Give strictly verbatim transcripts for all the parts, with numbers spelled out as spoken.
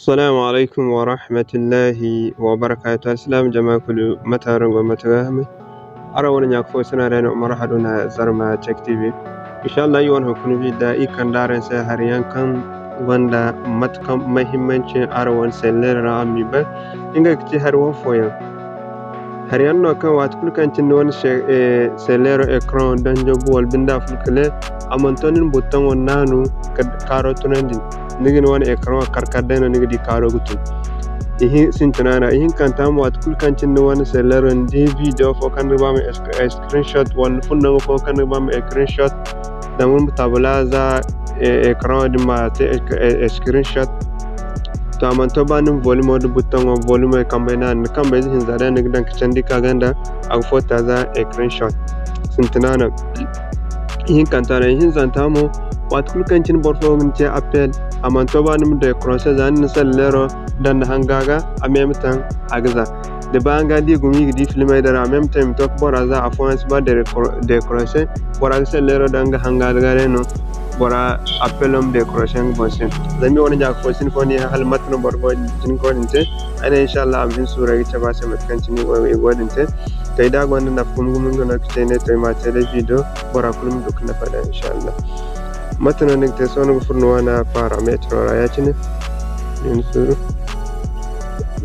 Assalamu alaykum warahmatullahi wabarakatuh. Alsilaama jama kulu, mate araŋ go, mate ga hamay? Araŋ wane ɲa-ka-fo-sina day no, Umar Haruna, Zarma Tech T V. Inshallah, iri wane hunkuna video ra, iri kande araŋ se hari yaŋ kaŋ gonda mate kaŋ muhimmanci araŋ wane selleero ra, araŋ m'i bay. Ngey ga ti hari wo fooyaŋ. Hari yaŋ no kaŋ waati kulu kaŋ cine ni wane se-, eh, selleero ecran danjo bu wala binde a fun kale, a mana to ni na buttoŋo naanu ka kaaro tunandi. Ni ga ni wane ecran kar-kar day no ni ga di kaaro ga tun. Ihi-, sintina no. Ihinkanta mo, waati kulu kaŋ cine ni wane selleero ni di video fo kaŋ ni ga ba ma esc-, eh, screenshot, wala ni fun nangu fo kaŋ ni ga ba ma screenshot, zama ni ma tabla za, eh, ecran din ma te, eh, eh, screenshot. To, a mana to ba ni ma volume da buttoŋo, volume kambey naanu, ni kambe ize hinza day no ni ga daŋ ka candi ka ganda, a ga foota za screenshot. Sintina no. Ihinkanta no. Ihinzanta mo, waati kulu kaŋ cine boro fo ga ni te appel, a mana to ba ni ma décrocher, za ni na selleero daŋ da hanga ga, a même temps a ga za. Da ba nga di gumo i ga di filmey din ra, a même temps i ma to ka bora za, afooyaŋ si ba décro-, décrocher, bora ga selleero daŋ nga hanga ga day no, bora appelo ma décrocher nga boŋ se. Zama i wane ɲa-ka-fo-sina fo ne hala mate no boro go ga jin ga wo-din te. Ay ne, inshallah, a ma hin suuru ay ga cabe a se mate kaŋ cine i go, i go ga wo-din te. To, ay da gonda nafa gumo-gumo, nga no ga te ne, to, ay ma te day video, bora kulu ma du ga nafa nd'a, inshallah. Mate no ni ga te, sohõ ni ga furo ni wane paramètre ra ya-cine. Ni ma suuru.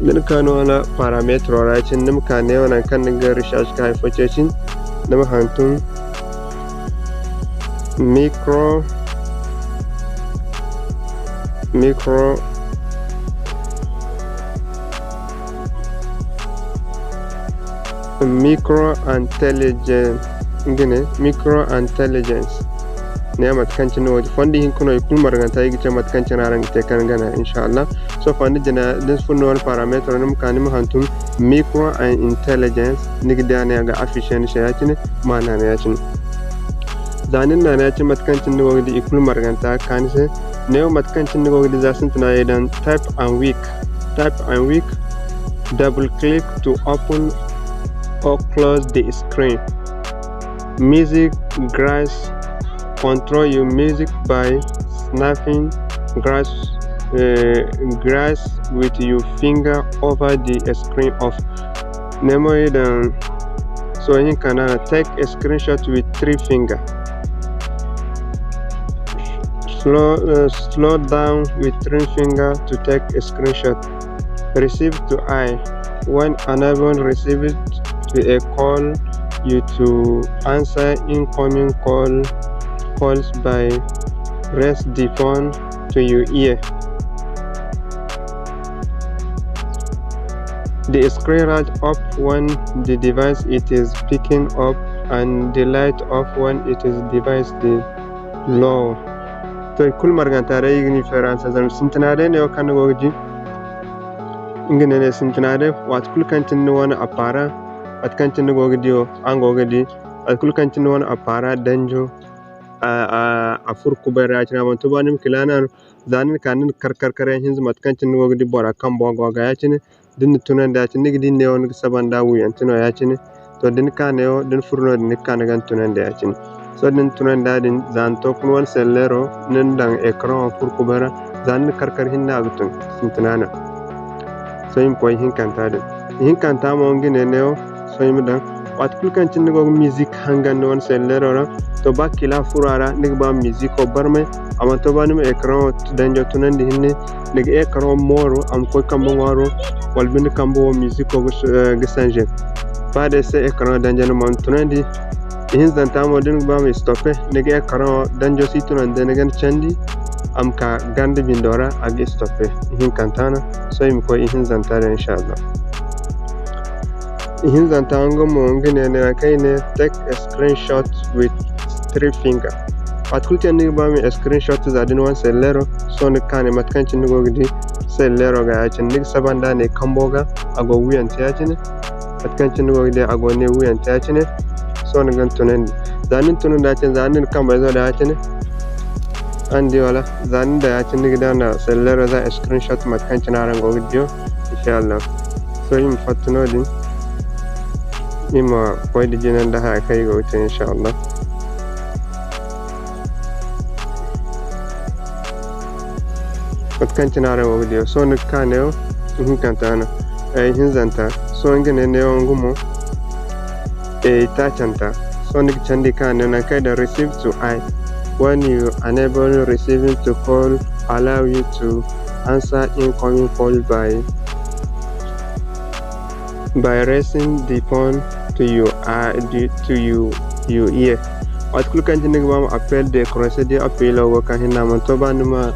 Da ni ka ni wane paramètre ra ya-cine, ni ma ka neewo nangu kaŋ ni ga recherche ka hay fo ceeci. Ni ma hantum micro, micro, micro intelligence, nga ne, micro intelligence. Ne mate kaŋ cine wo-din fondo hinka no, i kulu marganta i ga ce mate kaŋ cine araŋ ga te kaŋ gana, inshallah. Sohõ fondo jina, da ni furo ni wane paramètre, ni ma ka, ni ma hantum micro and intelligence, ni ga di a ne a ga afficher ni se ya-cine, ma naana ya-cine. Za ni na naana ya-cine, mate kaŋ cine ni go ga di, i kulu marganta ga ka ni se. Neewo mate kaŋ cine ni go ga di, za sintina ye daŋ type and week. Type and week, double click to open or close the screen. Music grass, control your music by snapping grass, eh, grass with your finger over the screen of. Ne mo i daŋ, sohõ hinka no, take a screenshot with three finger. Slow, eh, slow down with three finger to take a screenshot. Receive to I. When enable, receive to a call you to answer incoming call, calls by raise the phone to your ear. The screen light up when the device it is picking up and the light off when it is device the low. To, i kulu marganta day i ga ni feeransa zama sintina day neewo kaŋ ni go ga di. Nga ne, ne sintina day, waati kulu kaŋ cine ni wane appareil, waati kaŋ cine ni go ga di wo, araŋ go ga di, waati kulu kaŋ cine ni wane appareil danjo, a, a, a furo kubay ra ya-cine, a mana to ba ni ma kila naanu, za ni na ka ni na kar-kar-kar yaŋ hinza mate kaŋ cine ni go ga di bora kambo go ga ya-cine, da ni na tunandi ya-cine, ni ga di neewo ni ga saba nda wuyante no ya-cine. To, da ni ka neewo, da ni furo no-din, ni ga ka ni ga ni tunandi ya-cine. Sohõ da ni tunandi ya-din, za ni to ka ni wane selleero, ni na daŋ ecran wo furo kubay ra, za ni na kar-kar hinne a ga tun, sintina no. Sohõ i ma koy ihinkanta din. Ihinkanta mo nga ne neewo, sohõ i ma daŋ. Waati kulu kaŋ cine ni go ga musique hangan ni wane selleero ra, to, ba kila furo a ra, ni ga ba musico barmay, a mana to ba ni ma ecran wo danjo tunandi hinne, ni ga ecran wo mooru, a ma koy kambe ŋwaaro, wala binde kambe wo musico ga s-, eh, ga changer. Ba day se ecran wo danjo ni mana tunandi. Ihinzanta mo, da ni ga ba ma stoppe, ni ga ecran wo danjo si tunandi, ni ga ni candi, a ma ka ganda bindo ra, a ga stoppe. Ihinkanta no, sohõ i ma koy ihinzanta ra, inshallah. Ihinzanta nga mo, nga ne, ne, nangu kaŋ i ne, take a screenshot with three finger. Waati kulu kaŋ ni ga ba ma screenshot za da ni wane selleero, sohõ ni ga ka ne mate kaŋ cine ni go ga di selleero ga ya-cine. Ni ga saba nda ne kambo ga, a go wuyante ya-cine. Mate kaŋ cine ni go ga di, a go ne wuyante ya-cine. Sohõ ni ga ni tunandi. Za ni na tunandi ya-cine, za ni na kambayzo daŋ ya-cine. Araŋ di wala? Za ni daŋ ya-cine, ni ga daŋ nda selleero za screenshot mate kaŋ cine araŋ go ga di wo, inshallah. Sohõ i ma fatta no-din. I ma koy da jina nda haya kaŋ i go ga te, inshallah. Mate kaŋ cine araŋ go ga di wo, sohõ ni ga ka neewo, ihinkanta no, ay hinzanta. Sohõ nga ne neewo nga mo, ay taacanta. Sohõ ni ga candi ka ne nangu kaŋ i daŋ receive to I. When you enable receiving to call, allow you to answer incoming call by by raising the phone to your, uh, the, to your, your ear. Waati kulu kaŋ cine ni ga ba ma appel décrocher, da appelo go kaŋ hinne a mana to, ba ni ma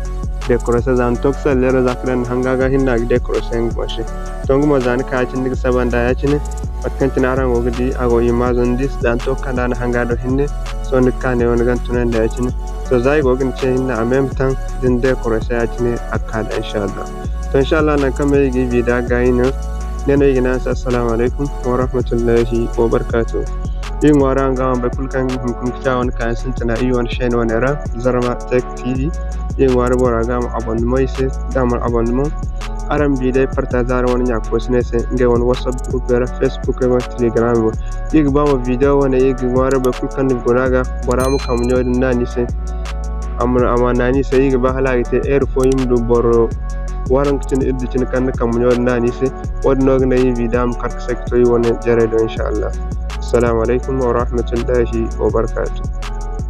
décrocher, za ni to ga sallero za ka daŋ ni hanga ga hinne a ga décrocher nga boŋ se. To nga mo za ni ka ya-cine ni ga saba nd'a ya-cine, mate kaŋ cine araŋ go ga di a go imaazo ni di se, za ni to ga kand'a ni hanga do hinne, sohõ ni ga ka neewo ni ga ni tunandi ya-cine. To za i go ga ni ce hinne en même temps da ni décrocher ya-cine a ga ka da inshallah. To, inshallah, nangu kaŋ me i ga i bi da gaayi no. Ne no i ga ne araŋ se assalamu alaykum wa rahmatullahi wa barakatuh. I ga ŋwaaray araŋ ga ma bay kulu kaŋ hunkuna ga ci a wane kaayaŋ sintina i wane chaîne wane ra, Zarma Tech T V. I ga ŋwaaray bora ga ma abonnement i se, da a mana abonnement. Araŋ ma bi day partager araŋ wane ɲa-ka-fo-siney se, ngey wane WhatsApp group ra, Facebook ra, Telegram ra. I ga ba mo video wane, i ga ŋwaaray boro kulu kaŋ ni guna ga, bora ma kambe ɲo din naani se. A ma, a ma naani se, i ga ba hala a ga te heure fo, i ma du boro waranka cine, iddu cine kaŋ ni kambe ɲo din naani se. Wo-din no ga naŋ i video ma kar ka sake to i wane jarey do, inshallah. Assalamu alaykum wa rahmatullahi wa barakatuh.